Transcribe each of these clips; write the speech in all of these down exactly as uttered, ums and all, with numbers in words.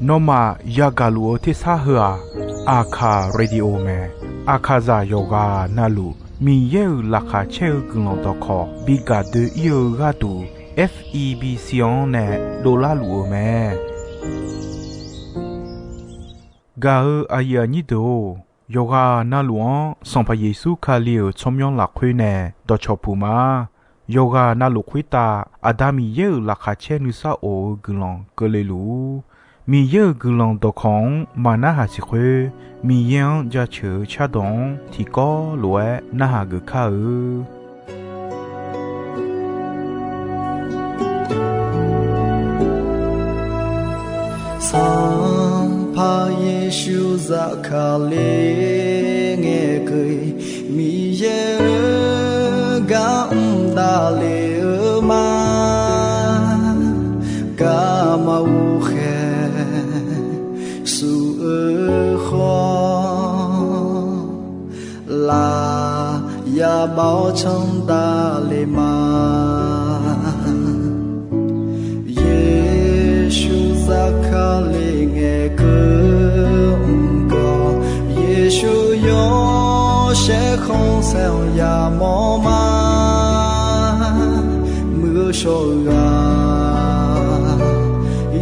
Nawmaf yagaq luf-eu tersar heu-aq, Aqkaq radio mae. Aqkaqzaq yawqghaq navluf Miqyaer-euq laqkhaq caer-eu guiqlanq dawqkawq bi gaq doe-ir-eu gharduq, F E B C-anr nae dovlar luf-eu mae. Gaq-eu aqyuif aqnyir deuq-or, yawqghaq navluf-anr Sanqpaq Yeqsur Kali-euq tsawrmyanr lafkhoer nae dawqcawq puq ma. Yawqghaq navluf khoertav Aqda Miqyaer-euq laqkhaq caer nuisar of-eu guiqlanq keuvle luf-ur. Miqyaer-euq guiqlanq dawqkawq-anr maq narhaq siq khoer, Miqyaer-anr jaceuq-eu cardawq-anr tiqkawv lof-aer narhaq geuf kar-eu. Sanqpaq Yeqsur zafkale ngae keuv-iq, Miqyaer-euq gar mr davle-eu ma. Garma ghoqkhaeq shuf-eu khawf, laf ya bav-awr canr davle ma. Yeqsur zafkale ngae keuv mr gawq, Yeqsur yawshaef khanqsaer-anr yamawr ma. Muiq-eu shawr-eu ghaq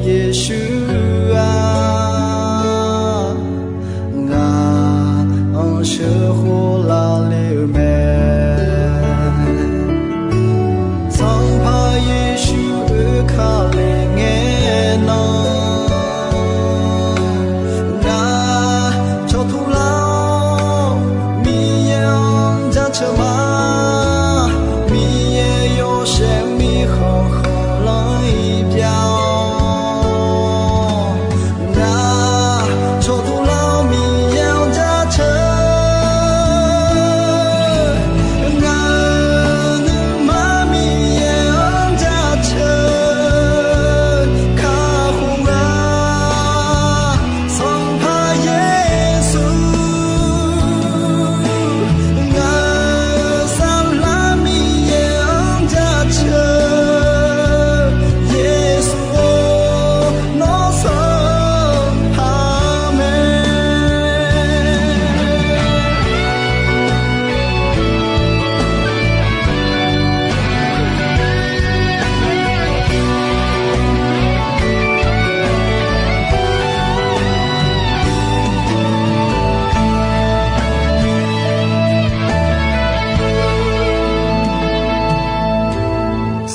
Yeqsur-aq, ngaq-anr sheuqkhof lavle-eu mae. Sanqpaq Yeqsur oekale ngae nan, ngaq cawqtuv lar-awr Miqyaer-anr jaceuq ma. Miqyaer yawshaef mirkhanq khanqlanr-iq byav-awr, ngaq cawqtuv lar-awr Miqyaer-anr jaceuq. Ngaq-euq nuima Miqyaer-anr jaceuq kakhof-a. Sanqpaq Yeqsur, ngaq-euq saflar Miqyaer-anr jaceuq. Yeqsur-or, nawr sanqpaq mae.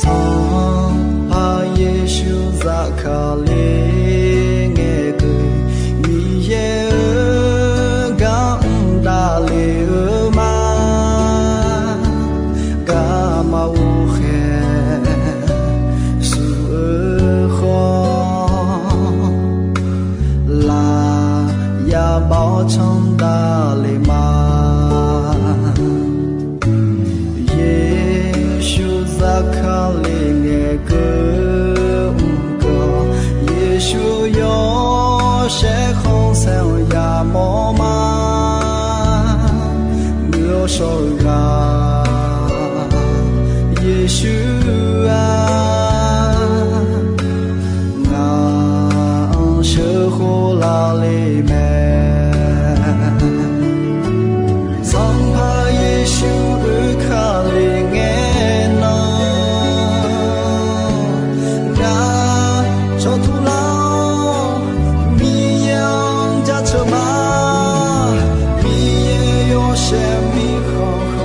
Sanqpaq Yeqsur zafkale ngae keuv-iq, Miqyaer-euq gar mr davle-eu ma. Garma ghoqkhaeq shuf-eu khawf, laf ya bav-awr canr davle ma. Yeqsur zafkale ngae keuv mr gawq, Yeqsur yawshaef khanqsaer-anr yamawr ma. Muiq-eu shawr-eu ghaq Yeqsur-aq, ngaq-anr sheuqkhof lavle mae. Sanqpaq Yeqsur oekale ngae nan, ngaq cawqtuv lar-awr Miqyaer-anr jaceuq ma. Miqyaer yawshaef mirkhanq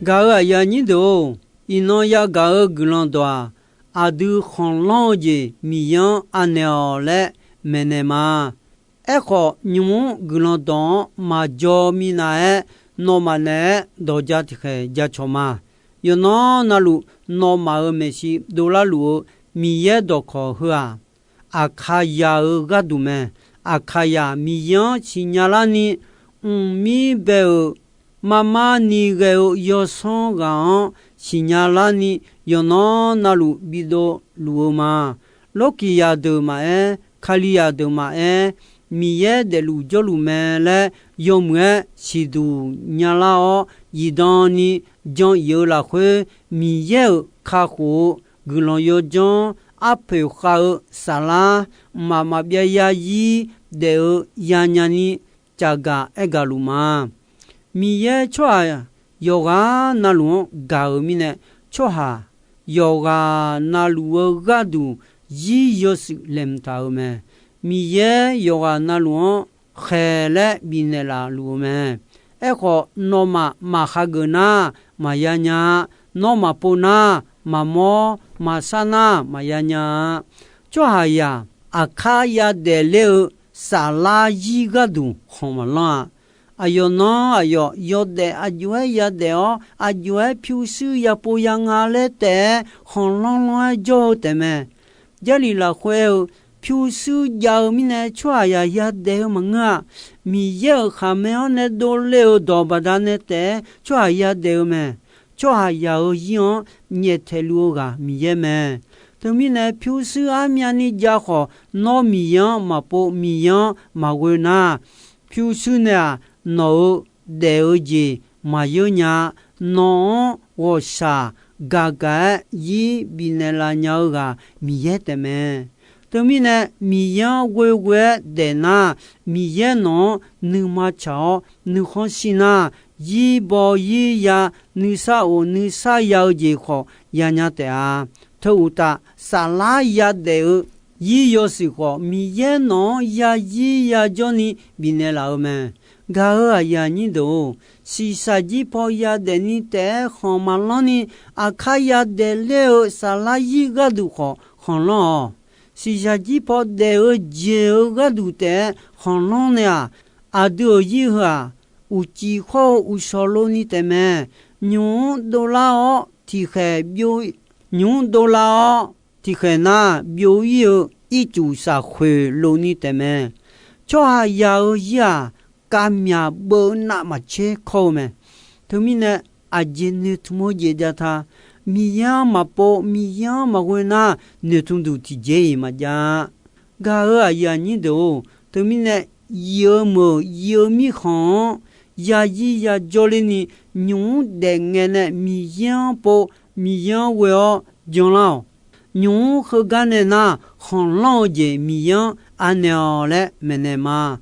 Gaq-euq aqyuif aqnyir deuq-or, iqnan yagaq-eu guiqlanq dawq-aq, aqdui khanqlanr-eu jeq Miqyaer-anr anaeq-awq laer maeqnaeq ma. Aerkhawf, nymq-mr guiqlanq dawq-anr maqjaw minav-aer, nawmaf naeq-aer dawq ja tiqkhaeq jacawq ma. Yawqnan navluf, nawmaf-euq maeqshi dovlar luf-eu Miqyaer dawqkawq heu-aq, Aqkaqzaq-euq gharduq mae. Aqkaqzaq Miqyaer-anr siqnya larni, mqmir bae-euq marmar ni ghae-eu yawsanr ghaq-anr siqnya larni, yawqnan navluf bidov luf-eu ma. Lawrkiqzaq deuq maqaer, Kalizaq deuq maqaer, Miqyaer daefluf jawrluf mae laer yawmuiq-aer siqduq nyalar-awr, zifdan ni jan-ir-eu lafkhoer, Miqyaer-euq kakhof-eu guiqlanq yawdzanr arpoeq khav-eu saflar, mqmaq maqbyav zarzir daef-eu yanya ni cafgaq aergaq luf ma. Miqyaer tsawrhaq yawqghaq navluf-anr gaq-euq mirnae, tsawrhaq yawqghaq navluf-eu gharduq zir yawshuif laeqhmq taq-euq mae. Miqyaer yawqghaq navluf-anr khaeq laer bifnaeq laf luf-eu mae. Aerkhawf, nawmaf maqhageuf nar, maqya nya-a. Nawr maqpov nar, maqmawr maqsar nar, maqya nya-a. Tsawrhaqzaq aqkar yadaef ler-eu saflar zir gharduq khanq maqlanr-a. Aqyawf nan aqyawf yawdaef aqjox-aer yadaef-awr, aqjox-aer pyurshuir yapov yanga laer taef-aer khanqlanr lanr-aer jawr-eu taefmae. Jarlif lafkhoer-eu, pyurshuir jav-eu mirnae tsawrhaqzaq yadaef-eu maqngeur-a. Miqyaer-euq khaqmae-anr nae dovler-eu dawq baqdanae taef-aer tsawrhaq yadaef-eu mae. Tsawrhaqzaq-euq zir-anr nyaeftaeq luf-eu ghaq Miqyaer mae. Teumirnae pyurshuir armyavni jav khawf, nawr Miqyaer-anr maqpov, Miqyaer-anr maqghoe nar, pyurshuir nae-aq, nawq-euq daef-eu jeq maqyeur nya-a. Nawq-anr ghawqshaq gaqgaq-aer zir bifnaeq laf nya-eu ghaq Miqyaer taefmae. Teumirnae Miqyaer-anr ghoeghoe-aer daefnar, Miqyaer nawq-anr nuima tsaq-awr nuikhanr shir nar, zir baw zir ya, nuisar of nuisar ya-eu jeq khawf yanya taef-a. Teu uqtaf, saflar yadaef-eu zir yawshuif khawf, Miqyaer nawq-anr yazir yajawr ni bifnaeq laf-eu mae. Gaq-euq aqyuif aqnyir deuq-or, shiqshaq jir paw yadaefni taef-aer khanq maqlanr ni, aqkar yadaef ler-eu saflar zir gharduq khawf khanqlanr-awq. Shiqshaq jir paw daef-eu jeq-eu gharduq taef-aer khanqlanr nae-aq, aqdui-euq zir heu-aq, uqcif khawr-eu uqshawq lov ni taefmae. Nymq-mr dovlar-awr tiqkhaeq byov, nymq-mr dovlar-awr tiqkhaeq nar byov-ir-eu ircuf safkhoeq lov ni taefmae. Tsawrhaqzaq-euq zir-aq, kavmyaq beuv-eu navmaqtser kawr-eu mae. Teumirnae, aqjeq noeqtmq-eu jeq jav ta. Miqyaer-anr maqpov, Miqyaer-anr maqghoe nar, noeqtmq duq tiqjeq-iq maqjav-a. Gaq-euq aqyuif aqnyir deuq-or, teumirnae, yif-eu meuq yif-eu mirkhanq-anr yazir yajawr ler ni, nymq-mr daef ngae nae Miqyaer-anr pov, Miqyaer-anr ghoe-awr janlar-awq. Nymq-mr heugar nae nar, khanqlanr-eu jeq Miqyaer-anr anaeq-awq laer maeqnaeq ma.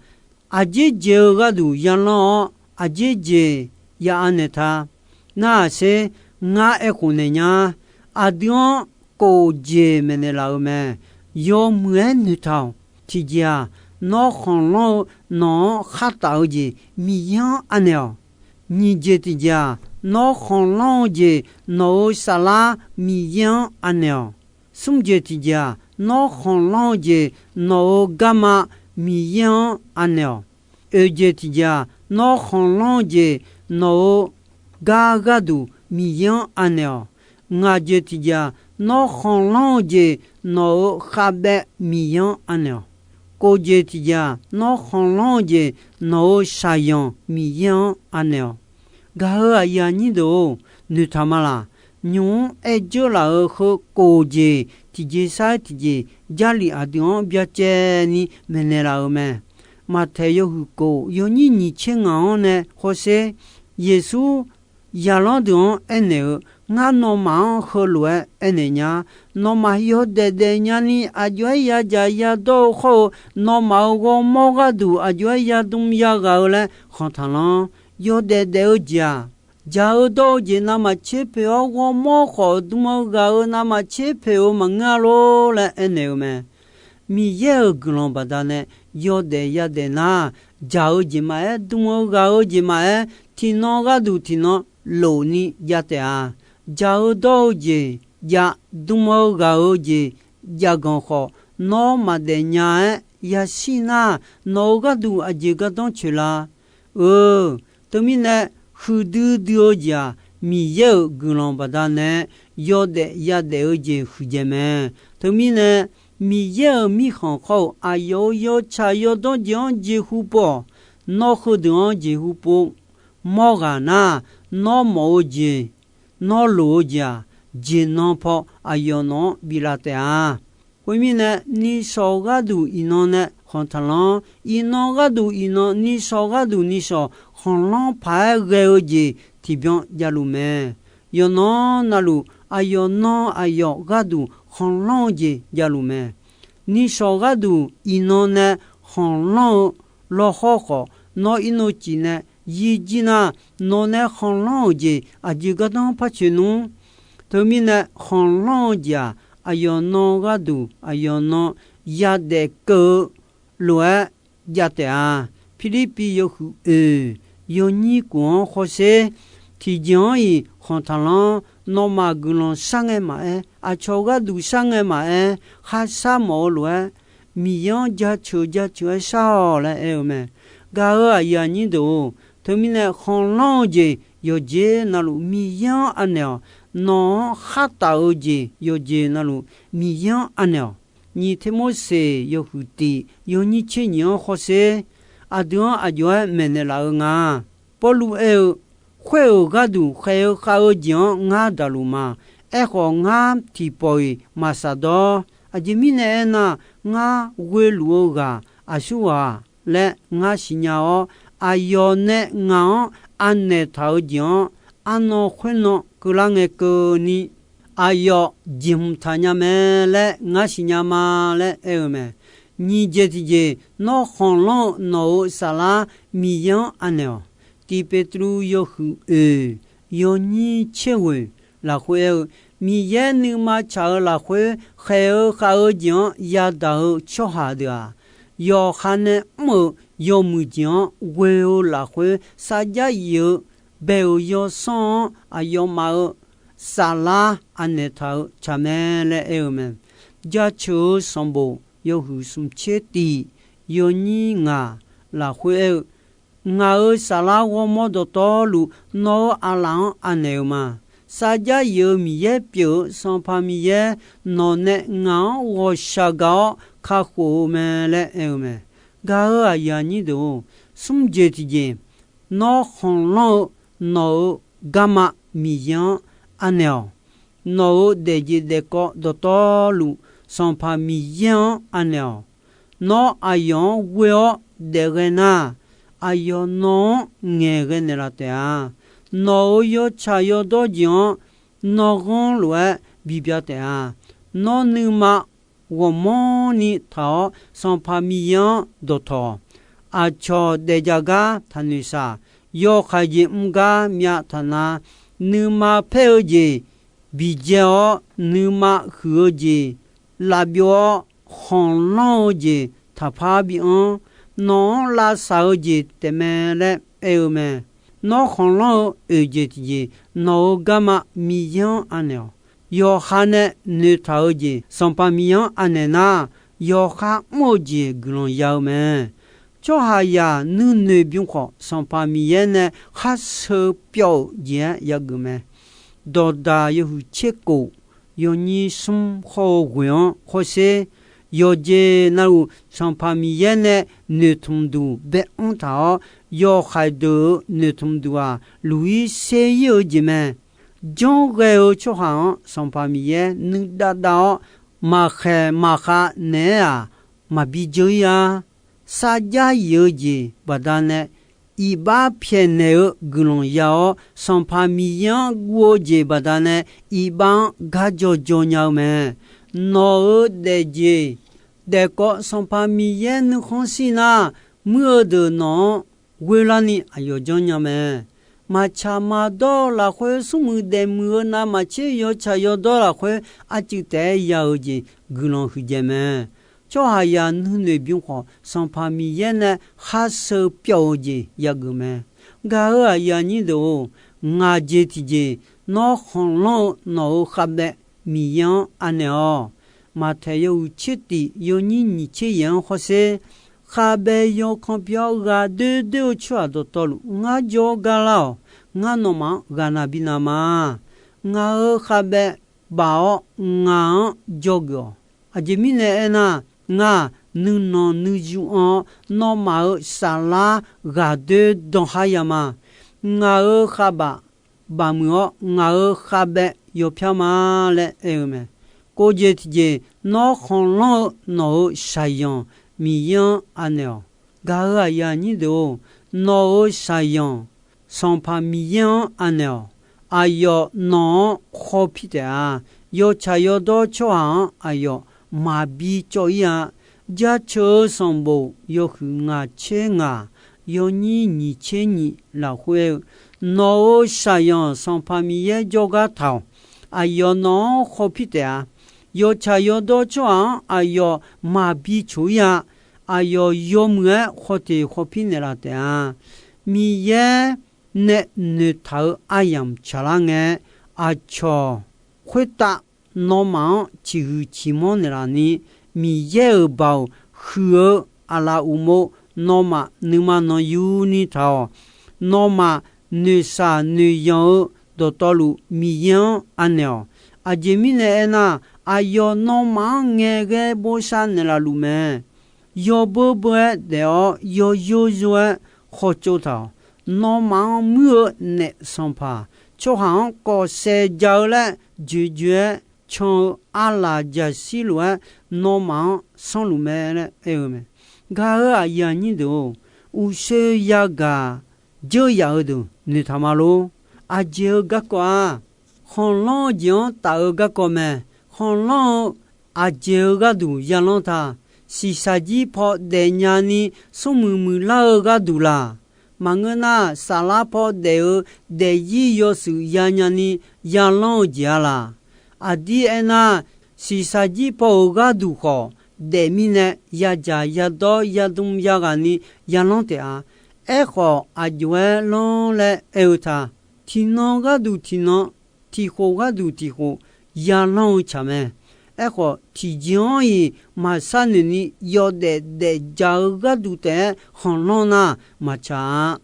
Aqjeq jeq-eu gharduq yalanr-awr, aqjeq jeq ya anaeq ta. Narhaq sher, ngar aerkhof naeq nya. Aqdui-anr kof jeq maeqnaeq laf-eu mae. Yawmuiq-aer noeqtaq-awq. Tiqjeq-aq, nawr khanqlanr-eu nawq-anr khartaf-eu jeq Miqyaer-anr anaeq-awq. Nyiq jeq tiqjeq-aq, nawr khanqlanr-eu jeq nawq-euq saflar Miqyaer-anr anaeq-awq. Smr jeq tiqjeq-aq, nawr khanqlanr-eu jeq nawq-euq garma Miqyaer-anr anaeq-awq. Oeq jeq tiqjeq-aq, nawr khanqlanr-eu jeq nawq-euq gar gharduq Miqyaer-anr anaeq-awq. Ngaq jeq tiqjeq-aq, nawr khanqlanr-eu jeq nawq-euq khavbaev Miqyaer-anr anaeq-awq. Kof jeq tiqjeq-aq, nawr khanqlanr-eu jeq nawq-euq shaqzanq Miqyaer-anr anaeq-awq. Gaq-euq aqyuif aqnyir deuq-or, noeqtaq ma laq. Nymq-mr aer dzeur laf-euq heu kof jeq tiqjeq sar-aer tiqjeq Jarlif aqdui-anr byacaevni maeqnaeq laf-euq mae. Maqtaeq yawhuiq kof yawnyir nyiq tser ngaq-anr nae hawsher, Yeqsur zaqlanr deuq-anr aernaeq-eu, Ngar nawmaf-anr heulof-aer aernaeq nya. Nawmaf yawdaef daef nyani aqjox-aer yadzaq yadawr-eu khawr-eu, nawmaf-euq ghawrmawr gharduq aqjox-aer yadm yaghaq-eu laer khanq taqlanr. Yawdaef daef-eu jeq-aq, dzaq-eu dawr-eu jeq navmaqtser poeq-awr, ghawrmawr khawf dm-eu ghaq-euq navmaqtser poeq-eu maqngeur-a lor laer aernaeq-eu mae. Miqyaer-euq guiqlanq baqdanae yawdaef yadaef nar, dzaq-eu jeq maqaer, dm-eu ghaq-eu jeq maqaer, tiqnan gharduq tiqnan lofni jav taef-a. Dzaq-eu dawr-eu jeq jav, dm-eu ghaq-eu jeq jav ganq khawf, nawr maqdaef nya-aer yashir nar, nawq-euq gharduq aqjeq gardanr coeq la? Eu, teumirnae, huiqdui dui-eu jeq-aq, Miqyaer-euq guiqlanq baqdanae yawdaef yadaef-eu jeq huiqdzaeq mae. Teumirnae, Miqyaer-euq mirkhanq khawr-eu aqyawf-euq yawtsaq yawdawr jeq-anr jeqhu pov-awq. Nawr heudeuq-anr jeqhu pov mawr ghaq nar, nawr mawf-eu jeq, nawr loq-eu jeq-aq, jeqnan paw aqyawf nawq-anr biflaf taef-a. Khoermirnae, nishawq gharduq iqnan nae khanq taqlanr, iqnan gharduq iqnan, nishawq gharduq nishawq khanqlanr paq-aer ghae-eu jeq tiqbyan javluf mae. Yawqnan navluf, aqyawf nan aqyawf gharduq khanqlanr-eu jeq javluf mae. Nishawq gharduq iqnan nae khanqlanr-eu lawkhawr khawf, nawr irnov cif nae yir jir nar, nawq nae khanqlanr-euq jeq aqjeq gardanr par coeq nmr. Teumirnae, khanqlanr-eu jeq-aq, aqyawf nan gharduq aqyawf nan yadaef keuv-eu lof-aer jav taef-a. Pirlirpiv yawhuiq oeq yawnyir kof-anr hawsher. Tiqjeq-anr-iq khanq taqlanr, nawmaf guiqlanq shar ngae maqaer, aqcawq gharduq shar ngae maqaer, kharshar mawf-eu lof-aer, Miqyaer-anr jaceuq jaceuq-aer shar-awq laer aer-eu mae. Gaq-euq aqyuif aqnyir deuq-or, teumirnae khanqlanr-eu jeq yawqjeq navluf Miqyaer-anr anaeq-awq. Nawq-anr khartaf-eu jeq yawqjeq navluf Miqyaer-anr anaeq-awq. Nyiq Tirmorseq yawhuiq tiq yawnyir tser nyiq-anr hawsher. Aqdui-anr aqjox-aer maeqnaeq laf-eu nga. Pawrluv aer-eu, Khoer-euq gharduq khaeq-eu khav-eu jeq-anr ngar daqluf ma. Aerkhawf, ngar tiqpawf-iq maqshafdawr. Aqjeq mirnae aernar, ngar ghoeluf-eu ghaq aqsurghaq laer ngar siqnya-awr, aqyawf nae ngaq-anr anaeq taq-eu jeq-anr, arnan khoernan keuvlar ngae keuvni aqyawf jeqhmq taq nya mae laer ngar siqnya ma laer aer-eu mae. Nyiq jeq tiqjeq, nawr khanqlanr-eu nawq-euq saflar Miqyaer-anr anaeq-awq. Tiq Beqtuvluv yawhuiq oeq yawnyir tser ghoeq lafkhoer aer-eu, Miqyaer nuima tsaq-eu lafkhoer khaeq-eu khav-eu jeq-anr yadaq-eu tsawrhaq deuq-aq, yawqha nae mr-euq yawmuiq jeq-anr ghoe-eu lafkhoer sarjax yif-eu bae-euq yawsanr-anr aqyawfmaf-euq saflar anaeq taq-eu tsaq mae laer aer-eu mae. Jaceuq-eu sanqbof yawhuiq smq tser tiq yawnyir ngaq lafkhoer aer-eu, Ngaq-euq saflar ghawrmawr dawqtawvluf nawq-euq aqlaf-anr anaeq-eu ma. Sarjax yif-eu Miqyaer pyeuf-eu Sanqpaq Miqyaer nawq nae ngaq-anr ghawqshaq gaq-awr kakhof-eu mae laer aer-eu mae. Gaq-euq aqyuif aqnyir deuq-or, smr jeq tiqjeq, nawr khanqlanr-eu nawq-euq garma Miqyaer-anr anaeq-awq. Nawq-euq daefjeq daefkawv dawqtawvluf Sanqpaq Miqyaer-anr anaeq-awq. Nawr aqyawf-anr ghoe-awr daefghae nar, aqyawf nawq-anr ngaeqghae naeqlaf taef-a. Nawq-euq yawtsaq yawdawr jeq-anr nawr ghanr lof-aer bibya taef-a. Nawr nuima ghawqmanrni taq-awr Sanqpaq Miqyaer-anr dawqtawq. Aqcawq daefjaq gar taqnoeq shaq. Yawkhaeq jeq mr gar myav taq na. Nuima paer-eu jeq biqdzae-awr, nuima huiq-eu jeq lavbyov-awr, khanqlanr-eu jeq taqpar bianr. Nawq-anr lavsaq-eu jeq taefmae laer aer-eu mae. Nawr khanqlanr-eu oeq jeq tiqjeq, nawq-euq garma Miqyaer-anr anaeq-awq. Yawqha nae noeqtaq-eu jeq Sanqpaq Miqyaer-anr anaeq nar, yawqha mr-eu jeq guiqlanq ya-eu mae. Tsawrhaqzaq nuinoeq bym khawf, Sanqpaq Miqyaer nae khar sheu pyawv-euq jeq-aer yageuf mae. Dawqdaq yawhuiq tser kof, yawnyir smr khawr-eu ghoeq-anr khawrsher. Yawqjeq navluf Sanqpaq Miqyaer nae noeqtmq duq bae-anr taq-awr, yawkhaeq deuq-euq noeqtmq duq-aq, luq-ir ser-ir-eu jeq mae. Janr ghae-eu tsawrhaq-anr Sanqpaq Miqyaer nuidav dav-awr, maqkhaeq maqkhav naeq-aer-aq, maqbi dzeur-ir-a. Sarjax yif-eu jeq baqdanae iqbax pyaeqnaeq-eu guiqlanq ya-awr, Sanqpaq Miqyaer-anr guv-eu jeq baqdanae iqbax-anr gar jawr jawr nya-eu mae. Nawq-euq daefjeq daefkawv Sanqpaq Miqyaer nuikhanr shir nar, muir-eu deuq nawq-anr ghoerlarni aqyawf janrnya mae. Maqtsaq maqdawr-eu lafkhoer, smrmuiq daefmuiq-eu navmaqtser yawtsaq yawdawr lafkhoer, arcuiv taef-aer ya-eu jeq guiqlanq huiqdzaeq mae. Tsawrhaqzaq nuinoeq bym khawf, Sanqpaq Miqyaer nae khar sheu pyawv-eu jeq yageuf mae. Gaq-euq aqyuif aqnyir deuq-or, Ngaq jeq tiqjeq, nawr khanqlanr-eu nawq-euq khavbaev Miqyaer-anr anaeq-awq. Maqtaeq yawhuiq tser tif yawnyir nyiq tser yaeq-anr hawsher, khavbaev yawkan pyeuf-awr ghaqdoer doer-eu tsawrhaq dawqtawvluf ngar jawr-awr gar lar-awq. Ngar nawmaf-anr ghaqnav binav ma. Ngaq-euq khavbaev baf-awr ngaq-anr dzawgeuf-awq. Aqjeq mirnae aernar, ngaq nuinanq nuiyu anr-awr nawmaf-euq saflar ghaqdoer danqhar ya ma. Ngaq-euq khavbaf baf muiq-awr ngaq-euq khavbaev yawpyar ma laer aer-eu mae. Kov jeq tiqjeq, nawr khanqlanr-eu nawq-euq shaqyanq Miqyaer-anr anaeq-awq. Gaq-euq aqyuif aqnyir deuq-or, nawq-euq shaqyanq Sanqpaq Miqyaer-anr anaeq-awq. Aqyawf nawq-anr khawpir taef-a. Yawtsaq yawdawr tsawrhaq-anr aqyawf maqbi cawv-ir-a. Jaceuq-eu sanqbof yawhuiq ngaq tser ngaq yawnyir nyiq tser nyiq lafkhoer aer-eu, nawq-euq shaqyanq Sanqpaq Miqyaer jawrgar taq-awq. Aqyawf nawq-anr khawpir taef-a. Yawtsaq yawdawr tsawrhaq-anr aqyawf maqbi coq-ir-a. Aqyawf yawmuiq-aer khawteq khawpir naeqlaf taef-a. Miqyaer nae noeqtaq-euq aryamq tsaqlar ngae, aqcawq khoertav nawmaf-anr ciqhuiq ciqmanr naeqlaf ni, Miqyaer-euq baoq huiq-eu aqlaf uqmov nawmaf nuima nanqyuni taq-awq. Nawmaf noeqshaq noeqyanq-eu dawqtawvluf Miqyaer-anr anaeq-awq. Aqjeq mirnae aernar, aqyawf nawmaf-anr ngaeqghae bosav naeqlaf luf mae. Yawbeur beur-aer daef-awr yawzor zor-aer khawtsov taq-awq. Nawmaf-anr muir-eu naef sanqpaq, tsawrhaq-anr kawvsaev ja-eu laer joeqjoeq-aer can-eu arlaq jaqshir lof-aer nawmaf-anr sanrluf mae laer aer-eu mae. Gaq-euq aqyuif aqnyir deuq-or, uqshoe yagaq dzeur yaf-eu deuq noeqtaq ma lor. Aqjeq-eu garkawv-aq, khanqlanr-eu jeq-anr taf-eu garkawv mae. Khanqlanr-eu aqjeq-eu gharduq yalanr ta. Shiqshaq jir paw daefnya ni smrmuiq muiqlar-eu gharduq laq? Maqngeur nar, saflar paw daef-eu daefzir yawshuif yanya ni yalanr-eu jeq-a laq? Aqdir aernar, shiqshaq jir paw-euq gharduq khawf daef mirnae, yadzaq yadawr yadm yaghaq ni yalanr taef-a. Aerkhawf, aqjox-aer lanr laer aer-eu ta. Tiqnan gharduq tiqnan, tiqkhof gharduq tiqkhof yalanr-eu tsaq mae. Aerkhawf, tiqjeq-anr-iq maqshar noeq ni yawdaef daefdzaq-eu gharduq taef-aer khanqlanr nar maqtsaq-a.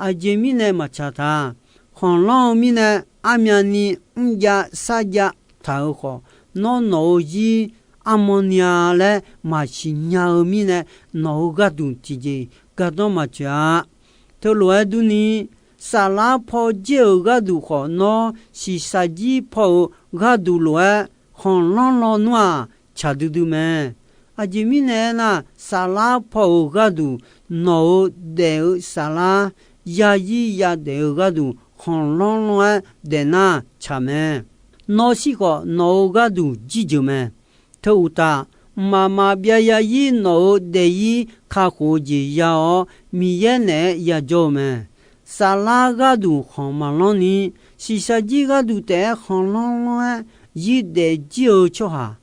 Aqjeq mirnae maqtsaq ta. Khanqlanr-eu mirnae, armyavni mrjav sarjav taq-euq khawf, nawr nawq-euq zir armawr ni-a laer maqsiq nya-eu mirnae, nawq-euq gharduq tiqjeq gardanr maqtsoeq-a. Teulof-aer durni, saflar paw jaer-euq gharduq khawf, nawr shiqshaq jir paw-euq gharduq lof-aer khanqlanr lawnmr-aq, tsaq duidui mae. Aqjeq mirnae aernar, saflar paw-euq gharduq, nawq-euq daef-eu saflar yazir yadaef-eu gharduq khanqlanr lawnmr-aer daefnar tsaq mae. Nawr shir khawf, nawq-euq gharduq jirjeuq mae. Teu uqtaf, mqmaq maqbyav yazir nawq-euq daefzir kakhof-eu jeq ya-awr, Miqyaer naeq-aer yajawr-eu mae. Saflar gharduq khanq maqlanr ni, shiqshaq jir gharduq taef-aer khanqlanr lawnmr-aer zir daef jir-eu tsawrhaq,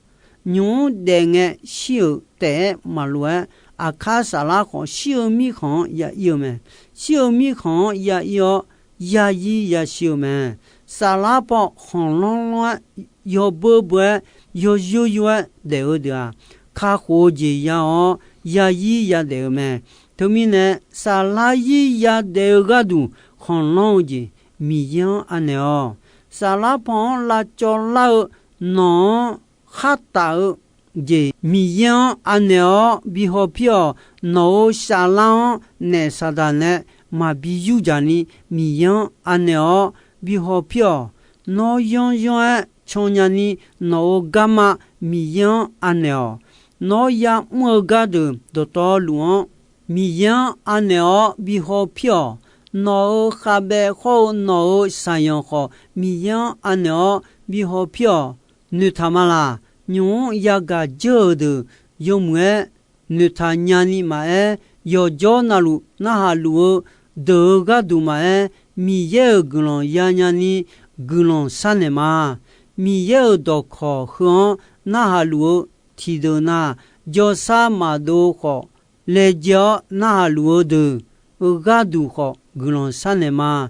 nymq-mr daef ngae shir-euq taef-aer maqlof-aer, aqkar saflar khawf shir-eu mirkhanq-anr ya ir-eu mae. Shir-eu mirkhanq-anr ya ir-awr, yazir yashir-eu mae. Saflar paw khanqlanr lawnmr-aer, yawbeur beur-aer, yawzor zor-aer daef-eu deuq-aq, kakhof-eu jeq ya-awr yazir yadaef-eu mae. Teumirnae, saflar zir yadaef-eu gharduq khanqlanr-eu jeq Miqyaer-anr anaeq-awq. Saflar paw-anr lavcawv lar-eu nawq-anr khartaf-eu jeq Miqyaer-anr anaeq-awr bi hawpir-awq. Nawq-euq saflar-anr naef saqdaq nae maqbi yurdzaq ni, Miqyaer-anr anaeq-awr bi hawpir-awq. Nawr yanryanr-aer cannya ni, nawq-euq garma Miqyaer-anr anaeq-awq. Nawr ya'mr-eu gardeuq dawqtawvluf-anr Miqyaer-anr anaeq-awr bi hawpir-awq. Nawq-euq khavbaev hawr-eu nawq-euq saqyanq khawf, Miqyaer-anr anaeq-awr bi hawpir-awq. Noeqtaq ma laq? Nymq-mr yagaq dzeur-euq deuq yawmuiq-aer noeqtaq nyani maqaer, yawqjawr navluf narhaq luf-eu deuq-euq gharduq maqaer, Miqyaer-euq guiqlanq yanya ni guiqlanq sharnaeq ma. Miqyaer-euq dawqkawq heu-anr narhaq luf-eu tiqdeuq na, jawrshar maqdov-eu khawf, laejae-awr narhaq luf-eu deuq-euq gharduq khawf guiqlanq sharnaeq ma.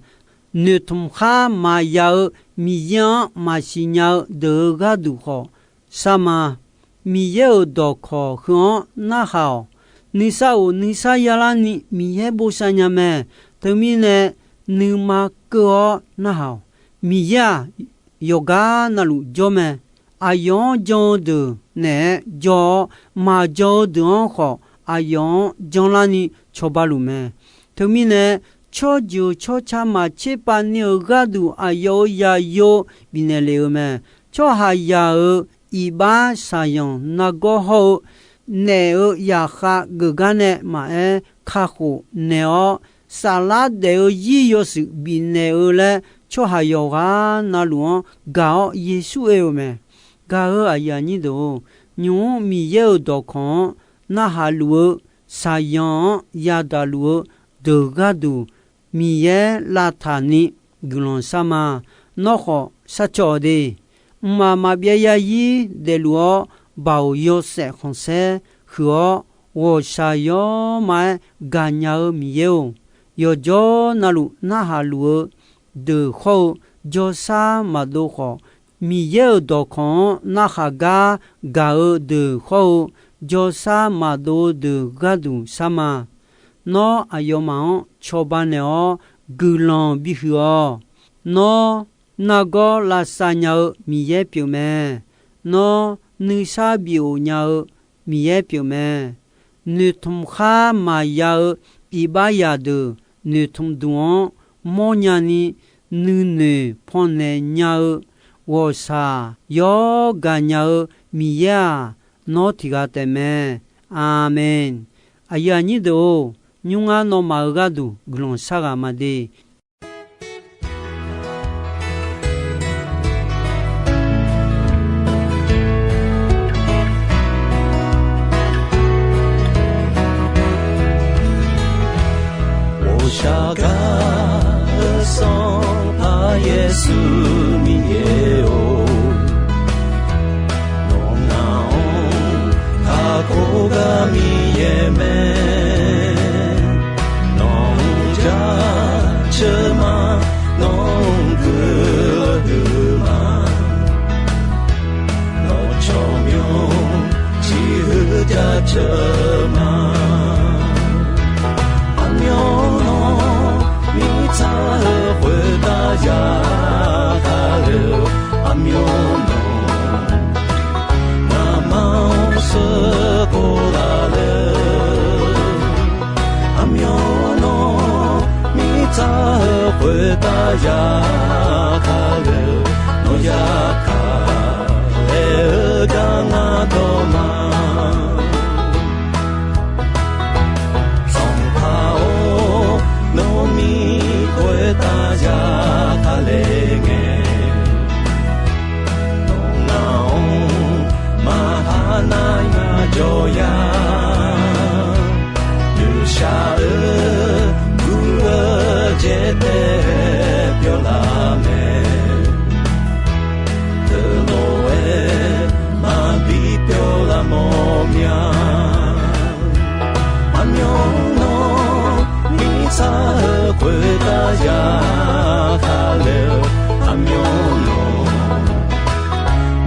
noeqtmq khar maqya-eu Miqyaer-anr maqsiq nya-eu deuq-euq gharduq khawf sharma. Miqyaer-euq dawqkawq heu-anr narhaq-awq. Nuisar of nuisar yalarni Miqyaer bosav nya mae. Teumirnae nuima keuv-awr narhaq-awq. Miqyaer-aq, yawqgar navluf jawr mae. Aqyawf-anr jan-eu deuq naeq-aer jawr-awr, maqjan-eu deuq-anr khawf aqyawf-anr janlarni cawba luf mae. Teumirnae, tsawrjeuq tsawrca maqtser pav ni-euq gharduq aqyawf-euq zaqyo bifnaeq lef-eu mae. Tsawrhaqzaq-euq iqbax shaqzanq nargawr hawr-eu naef-euq zaqkhav geufgar nae maqaer, kakhof naeq-awr, saflar daef-eu zir yawshuif bifnaeq-eu laer, tsawrhaq yawqghaq navluf-anr gaq-awr Yeqsur oe-euq mae. Gaq-euq aqyuif aqnyir deuq-or, nymq-mr Miqyaer-euq dawqkawq-anr narhaq luf-eu, shaqzanq-anr yadaq luf-eu deuq gharduq, Miqyaer lavtaq ni guiqlanq sharma. Nawr khawf sharcaw-awq de. Mqmaq maqbyav zarzir daefluf-awr, baoq yawshaef khanqsaer huiq-awr, ghawqshaq yawrma-aer gaqnya-eu Miqyaer-or, yawqjawr navluf narhaq luf-eu deuq hawr-eu jawrshar maqdov khawf, Miqyaer-euq dawqkawq-anr narhaq gar gaq-eu deuq hawr-eu jawrshar maqdov-eu deuq gharduq sharma. Nawr aqyawfmaf-anr cawba naeq-awr guiqlanq bihuiq-awq. Nawr nargawr lavsav nya-eu Miqyaer pyeuf mae. Nawr nuisar bif of nya-eu Miqyaer pyeuf mae. Noeqtmq khar maqya-eu iqbax zaqdeuq noeqtmq duq-anr mawrnya ni nuinoeq pannaeq nya-eu ghawqshaq yawr gaqnya-eu Miqyaer-aq, nawr tiq ghaq taef mae. Aqmeq. Aqyuif aqnyir deuq-or, nymr ngar nawmaf-euq gharduq guiqlanq shar ghaq ma de. 我下嘎的上怕耶稣名也哦，侬那哦，他可嘎名也没。 Nawq-anr jaceuq ma, nawq-anr guiqlanq huiq ma, nawq tsawrmyanr ciqhuiq jaceuq ma. Aqmyanluf mirtsaq-eu khoertav zaqkhav le-eu, aqmyanluf ngamaf-anr sheuqkhof laf le-eu, aqmyanluf mirtsaq-eu khoertav zaqkhav le-eu, nawq zaqkhav laer-eu gar ngar dawq ma. Sanqpaq-or, nawq-euq miqkhoer tav zaqkhav le ngae, nawq ngaq-anr maqha nar ngaq jawr ya. Noeqshaq-eu guv-eu jeq taef pyawr laf mae. Teulof-aer maqbi pyawr laf mawr mya. Aqmyanluf mirtsaq-eu khoertav zaqkhav le-eu, aqmyanluf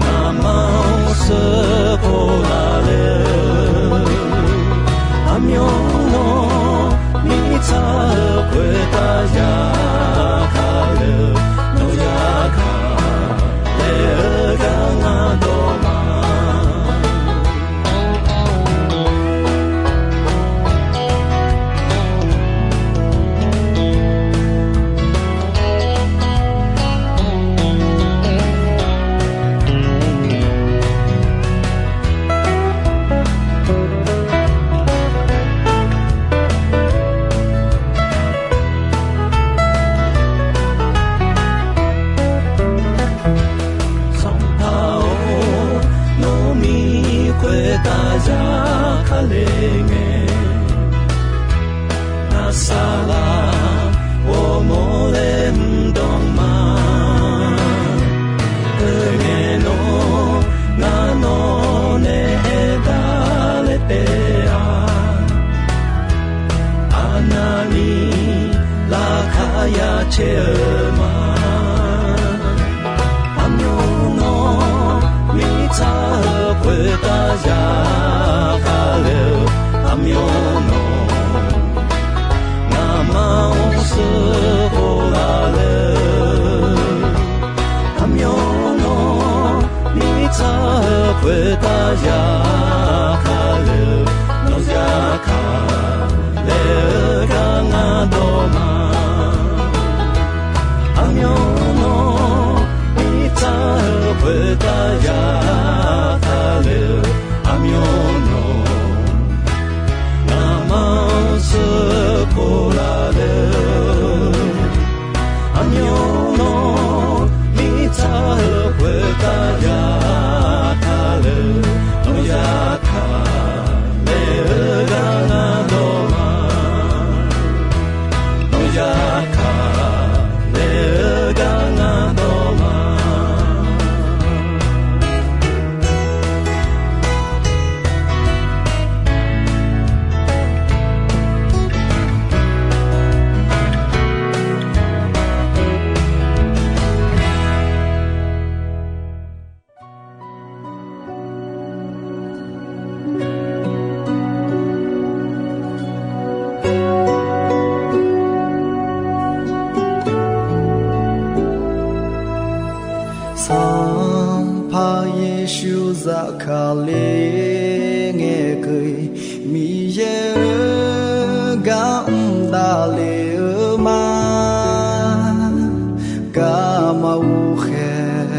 ngamaf-anr sheuqkhof laf le-eu, aqmyanluf mirtsaq-eu khoertav zaqkhav le-eu, nawq zaqkhav laer-eu gar ngar dawq ma. Sanqpaq-or, nawq-euq miqkhoer tav zaqkhav le ngae, ngar saqlaq ghawrmawr laer mr dawq ma. Teungae nawr ngar nawq nae aerdaq laer taef-a. Aqnavni laqkhaq ya caer-eu Kali ngaeqkeuv-iq Miqyaer-euq gar mqdavle-eu ma. Garma ghofkhaeq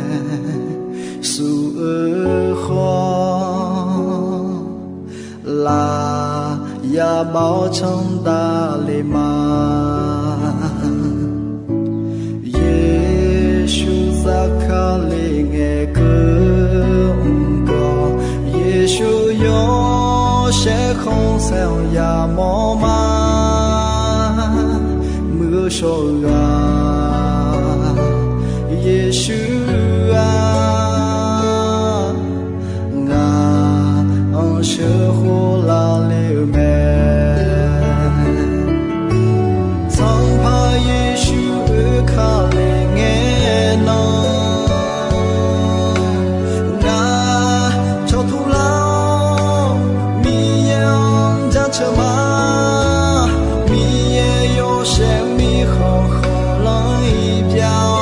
suf-eu khawf, laf yabav-awr canr davle ma. Yeqsur Saqkaqli ngaeqkeuv mq-anr gawv, Yeqsur yawshaef khanqsaer-anr yamawr ma. Muiq-eu shawr-eu ghaq Yeqsur-aq, ngaq-anr sheuqkhof lavle-eu mae. Sanqpaq Yeqsur oekale ngae nan, ngaq cawqtuv lar-awr Miqyaer-anr jaceuq ma. Miqyaer yawshaef mirkhanq khanqlanr-iq byav-awr,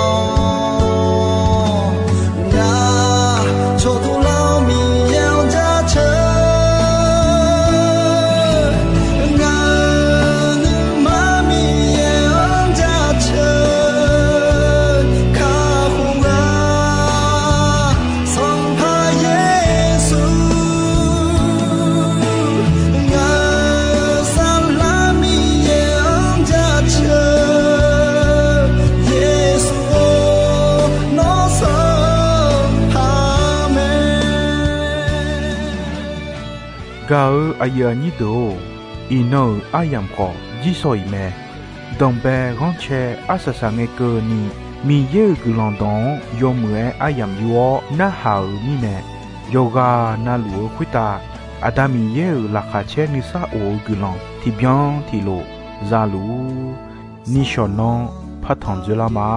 ngaq cawqtuv lar-awr Miqyaer-anr jaceuq. Ngaq-euq nuima Miqyaer-anr jaceuq kakhof-a. Sanqpaq Yeqsur, ngaq-euq saflar Miqyaer-anr jaceuq. Yeqsur-or, nawr sanqpaq mae. Gaq-eu aqyuif aqnyir deuq-or, iqnan-euq aryamq khawf jirsawq-iq mae. Danqbae ghanrcae arsaq saq ngae keuvni, Miqyaer-euq guiqlanq dawq-anr yawmuiq-aer aryamq yur-awr narhaq-euq mirnae, yawqghaq navluf-eu khoertav Aqda Miqyaer-euq laqkhaq caer nuisar of-eu guiqlanq tiqbyan tiqlof za luf-ur. Nishawq nanr partanq dzoerlar ma.